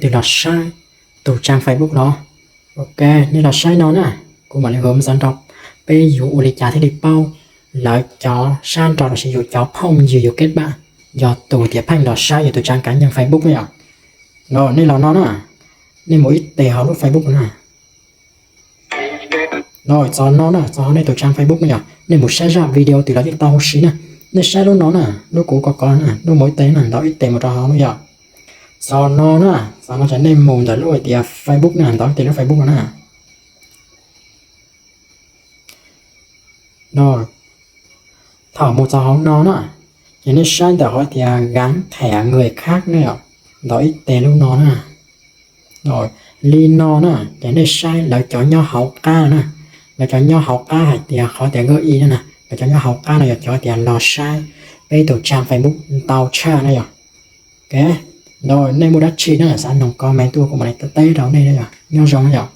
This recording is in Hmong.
Twg los saib tus trang Facebook no. Ok, nej los saib no na, kuv mam li hu mus xov nrog peb yuav ua li cas thiaj li paub lawv cov sab nraud los sis yus cov phooj ywg yus kev pab yog tus tias pheej los saib yus tus trang cá nhân Facebook na yom. No nej los no na, nej mus ib tes hauv lub Facebook na. No txog no na, txog hauv nej tus trang Facebook na yom, nej mus saib zaj video twg los yeej tau huv si na. Nej saib lub no na, lub kuv ko ko na, lub mus ib tes na, ntaus ib tes mus rau hauv na yom. Txog no na, txog no ces nej mus ntawm lub hais tias Facebook na, ntaus ib tes lub Facebook no na. No, thaum mus txog hauv no na, ces nej saib ntawm hauv tias gắn thẻ người khác na yom, ntaus ib tes lub no na. Li no na, ces nej saib lawv cov nyob hauv qab na, lawv cov nyob hauv qab hais tias qhov tias góp ý no na, lawv cov nyob hauv qab no yog cov tias los saib peb tus trang Facebook ntau tshaj na yom. Ok, no nej muaj dab tsi na xav noog comment tuaj kuv mam li teb rau nej na yom. Nyob zoo na yom.